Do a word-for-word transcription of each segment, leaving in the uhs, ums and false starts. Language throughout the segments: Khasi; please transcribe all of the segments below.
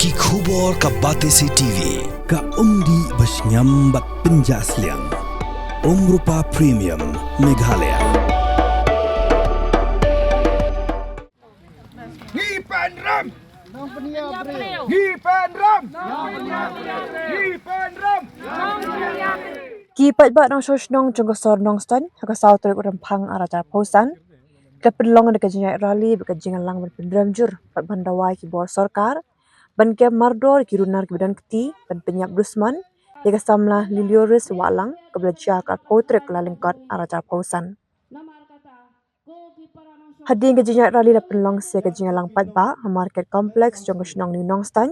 Ki khubor ka Batesi T V, ka umdih ba shngiam bad pynjah sliang. Umrupa Premium, Meghalaya. Ngi pan ram. Ngi pan ram. Ngi pan ram. Ki paidbah nongshong shnong jong ka sor Nongstoiñ, ha ka saw tarik u Rymphang arhajar arphew san, ki la pynlong da ka jingïaid rally bad ka jingïalang ban pynrem jur bad ban dawa ïa ki bor sorkar ban kem mardor ïa ki runar kiba don kti ban pynïap dusmon ïa ka samla Lilioris Wahlang kaba la jia ha ka arphew tarik Kyllalyngkot arhajar arphew san. Hadien ka jingïaid rally la pynlong sa ïa ka jingïalang paidbah ha Market Complex jong ka shnong New Nongstoiñ,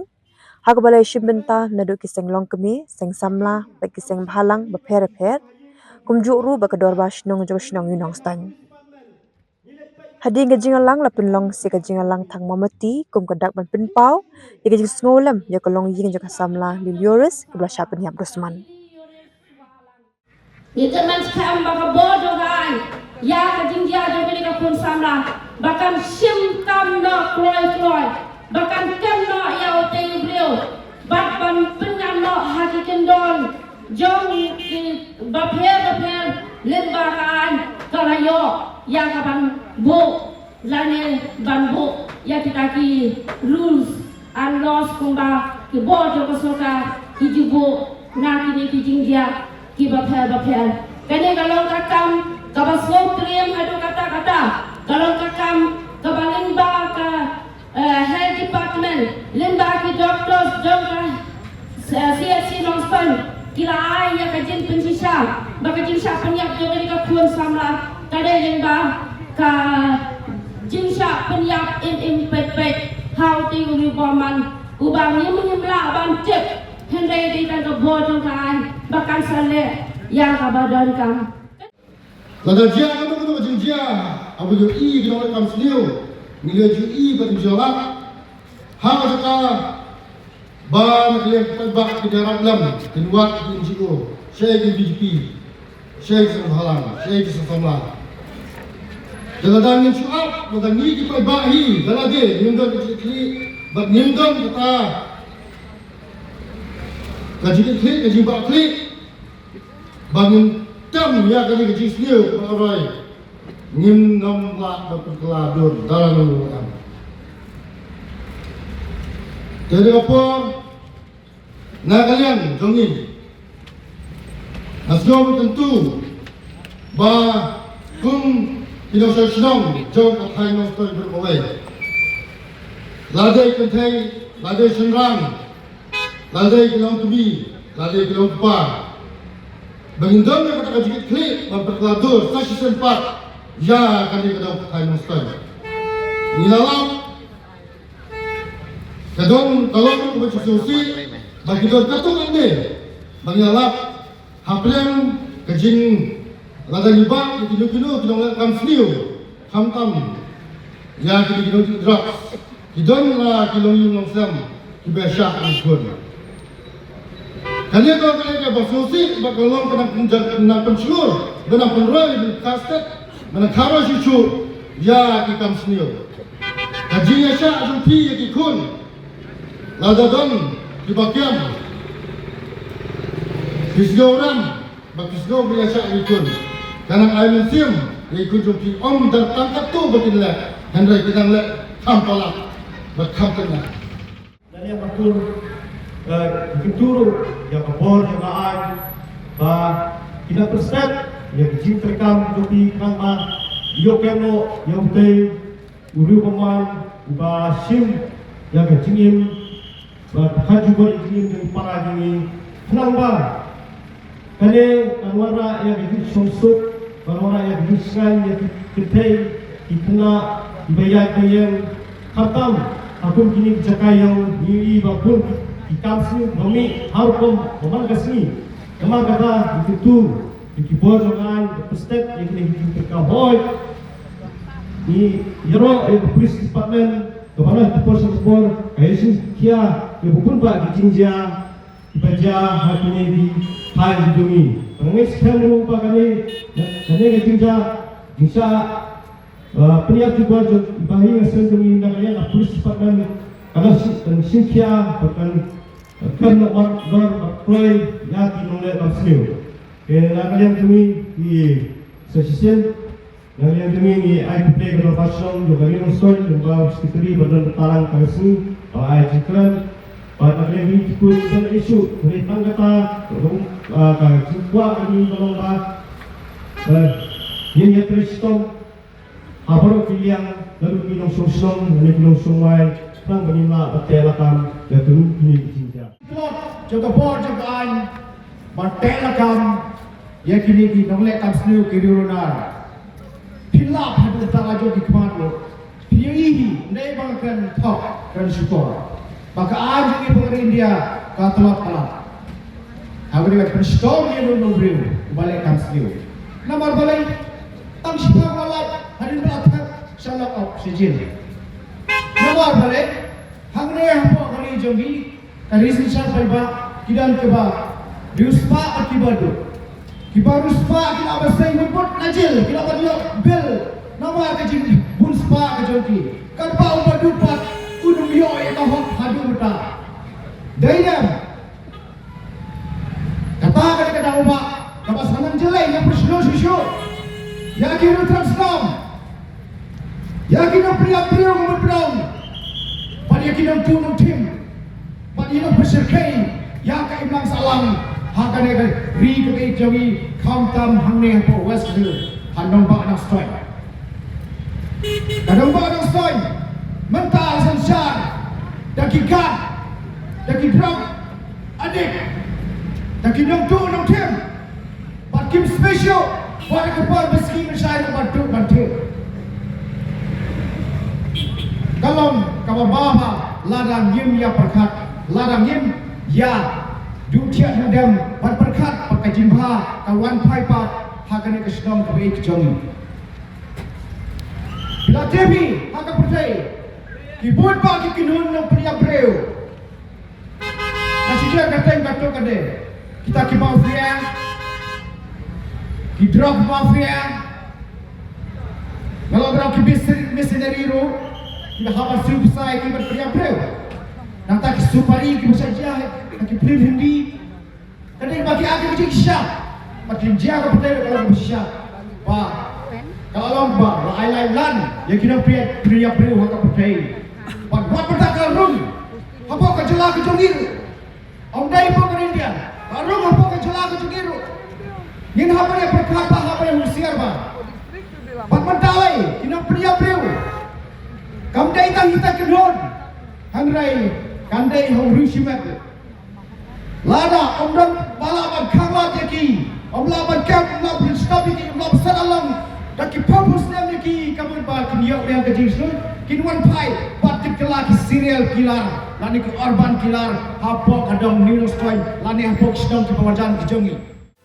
ha kaba la ïashim bynta naduh ki seng longkmie, seng samla bad ki seng bhalang bapher bapher, kumjuh ruh bad ka dorbar shnong jong ka shnong New Nongstoiñ. Hadien ka jingïalang la pynlong sa ïa ka jingïalang thang mombati kum ka dak ban pynpaw ïa ka jingsngewlem ïa ka longïing jong ka samla Lilioris kaba la shah pynïap dusmon. Ngi kyrmen skhem ba ka bor jong ka aiñ ïa ka jingjia jong kane ka khun samla ba kan shim kam noh kloi kloi, ba kan kem noh ïa utei u briew bad ban pynïap noh ha ki kyndon jong ki bapher bapher lyngba ka aiñ ka la ïoh ïa ka ban buh lane ban buh ïa kita ki rules and laws kumba ki bor jong ka sorkar ki ju buh na kine ki jingjia kiba pher ba pher. Kane ka long ka kam kaba sngewtriem haduh katta katta. Ka long ka kam kaba lyngba ka, eh, health department, lyngba ki doctors jong ka, eh, C H C Nongstoiñ, ki la ai ïa ka jingpynshisha ba ka jingshah pynïap jong kane ka khun samla ka dei lyngba ka jingshah pynïap im im peit peit ha utei u riewbymman uba ngim ngim lah ban tip. Hynrei dei tang ka bor jong ka aiñ ba kan sa leh ïa kaba donkam. Lada jia kano kano ka jingjia, haba ngi ïohi ki nongleh kam sniew, ngi la ju ïohi bad ngi ju lap. Ha ka jaka ba na ka liang ki paidbah ki da rap lem, kin wad ki N G O, shaei ki V P P, shaei ki seng bhalang, shaei ki seng samla. Te lada ngin shu ap, lada ngi ki paidbah hi, da lade ngim don ka jingkitkhlieh bad ngim don kata ka jingkitkhlieh, ka jingbahklieh ba ngin tem ïa kane ka jingsniew kaba la roi, ngim nym lah ban pynkylla dur da lano ruh em. Te ha kane ka por, na ka liang jong ngi, nga sngew kyntu ba kum ki nongshong shnong jong ka thaiñ Nongstoiñ baroh kawei, la dei kynthei, la dei shynrang, la dei ki longkmie, la dei ki longkpa, ba ngin don ïa kata ka jingkitkhlieh ban pynkylla dur sa shisien pat ïa kane ka dong ka thaiñ Nongstoiñ. Ngi la lap, ka don ka long kaba sngewsih ba ki don katto katne ba ngi la lap. Hapdeng ka jing, lada ngi bah ïa kino kino ki nongleh kam sniew, khamtam ïa kino kino ki drugs, ki don la ki longïing longsem kiba shah ïa ki khun. Kane ka long kane kaba sngewsih bad ka long ka nang pynjah, nang pynshlur, ba nang pynroi, ba nang casted, ba nang kharoi shuh shuh ïa ki kam sniew. Ka jingïaishah jong phi ïa ki khun, lada don kiba kem, phi sngewrem bad phi sngew ba ïaishah ïa ki khun, ka nang ai mynsiem ïa ki khun jong phi. Ym don tang katto ba kin leh, hynrei kin nang leh kham palat bad kham kynnoh. Lane ba kur, eh, kyntu ruh ïa ka bor jong ka aiñ ba kin nang pynstet ïa ka jingtrei kam jong phi khnang ba ïoh kem noh ïa utei u riewbymman uba shim ïa ka jingim, ba ka jubor ïa ka jingim jong ki para jong ngi, khnang ba kane kan wanrah ïa ka jingsngewsuk, kan wanrah ïa ka jingshngaiñ ïa ki kynthei ki khynnah kiba ïaid ba ïeng. Khamtam ha kum kine ki jaka ïew ngi ïohi ba bun ki kam sniew ba mih ha rukom ba man ka sngi. Namar kata ngi kyntu ïa ki bor jong ka aiñ ban pynstet ïa kine ki jingtrei kam. Hooid, ngi ïaroh ïa ka police department kaba la, ka por sha ka por ka ïashim khia ïa ba bun bah ki jingjia kiba jia ha kine ki thaiñ jong ngi. Nga ngeit skhem ruh ba kane, kane ka jingjia, jingshah, uh, pynïap jubor jong i Bah Ïing Hassan jong ngi na ka liang ka police department, Kan shim khia bad kan kren na bar dor bad kloi ïa ki nongleh kam sniew. Ke na ka liang jong ngi ki sa shisien, na ka liang jong ngi ngi ai khublei ka dorbar shnong jong ka Ri Nongstoiñ, jong ka Secretary ba don ka tarang ka sngi ba ai jingkren. Bad na ka liang jong ngi ki kut ban issue ri tang kata ka jingkwah ka jong ngi ka long ba ngin ïatrei shitom ha baroh ki liang, naduh ki nongshong shnong, naduh ki nongshong wai, khnang ba ngin lah ban teh lakam ïa kine ki jingjia. Tlot jong ka bor jong ka aiñ ban teh lakam ïa kine ki nongleh kam sniew ki riewrunar. Phin lah haduh ta la jong ki khmat ruh. Phin ïohi hi, ym dei ba nga kren thok, kren shukor. Ba ka aiñ jong ngi pynban India ka tlot palat. Haba dei ban pynshitom ïa uno uno u briew uba leh kam sniew. Namar balei? Tang shiphang la lait hadien ba la thep sha lock up, sha jel. Namar balei? Hangne hapoh ka ri jong ngi, ka ri Shisha Paidbah, ki don kiba riewspah bad kiba duh. Kiba riewspah ki lah ban seng mutmut na jel, ki lah ban ïoh bail namar ka jingbun spah ka jong ki. Katba uba duh pat un ym ïoh ïa ka hok haduh mynta. Dei ne em? Kata ka dei ka daw ba kaba sa nang jyllei ïa pyrshah shuh shuh ïa ki riewthrang shnong, ïa ki nongpynïap briew ka mut pyndonkam, bad ïa ki nongtuh nongthim, bad ïa ki nongpynshyrkhei ïa ka imlang sahlang ha kane ka ri ka ri jong ngi, khamtam hangne hapoh West Khasi Hills, ha Nongbah Nongstoiñ. Ka Nongbah Nongstoiñ mynta la synshar da ki gang, da ki drug addict, da ki nongtuh nongthim. Bad kim sngewsih shuh ba ha ka por ba sngi mynshai ruh ban tuh ban thied. Ka long kaba bha bha lada ngim ïa pyrkhat, lada ngim ïa duh thiah duh dem ban pyrkhat ba ka jingbha ka wan phai pat ha kane ka shnong kaba ïeit ka jong ngi. Phi la tip hi ha ka pyrthei, ki bun bah ki kynhun nongpynïap briew. Ka shi kynta ka teng ka tuk ka dei kita ki mafia, ki drug mafia. Nga la ong ki missionary ruh, ki hap ban siew pisa ïa ki ban pynïap briew. Nangta ki supari kiba shah jia ha ki phlim Hindi. Ka dei ba ki ai ki jingshisha. Bad ki jia ka pyrthei ka long ka shisha. Ba ka long ba la ai lai lan ïa ki nongpynïap briew ha ka pyrthei. Bad wat mynta ka la rung hapoh ka jylla ka jong ngi ruh. Ym dei hapoh ka India, ka rung hapoh ka jylla ka jong ngi ruh. Ngin hap ban ïa pyrkhat bha, hap ban ïa husiar bha. Bad mynta lei ki nongpynïap briew kam dei tang kita ki kynhun, hynrei kan dei ha u riewshimet. Lada ym don ba lah ban khanglad ïa ki, ym lah ban kem, ym lah ban stop ïa ki, ym lah ban set along da ki purpose snem ïa ki, ka mut ba kin ïoh biang ka jingshlur, kin wan phai bad kin kylla ki serial killer lane ki urban killer hapoh ka dong New Nongstoiñ lane hapoh ki shnong kiba marjan ki jong ngi.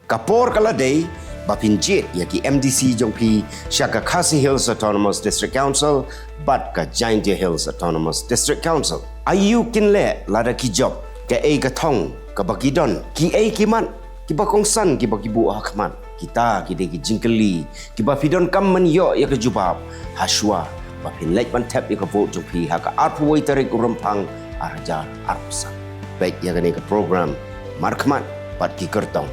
Ka por ka la dei ba phin jied ïa ki M D C jong phi sha ka Khasi Hills Autonomous District Council bad ka Jaintia Hills Autonomous District Council. Aïu kin leh lada ki jop? Kaei ka thong kaba ki don? Kiei ki mat kiba kongsan kiba ki buh ha khmat? Kita ki dei ki jingkylli kiba phi donkam ban ïoh ïa ka jubab ha shuwa ba phin leit ban thep ïa ka vote jong phi ha ka arphew wei tarik u Rymphang ar hajar arphew san. Peit ïa kane ka program Markhmat bad ki kyrtong.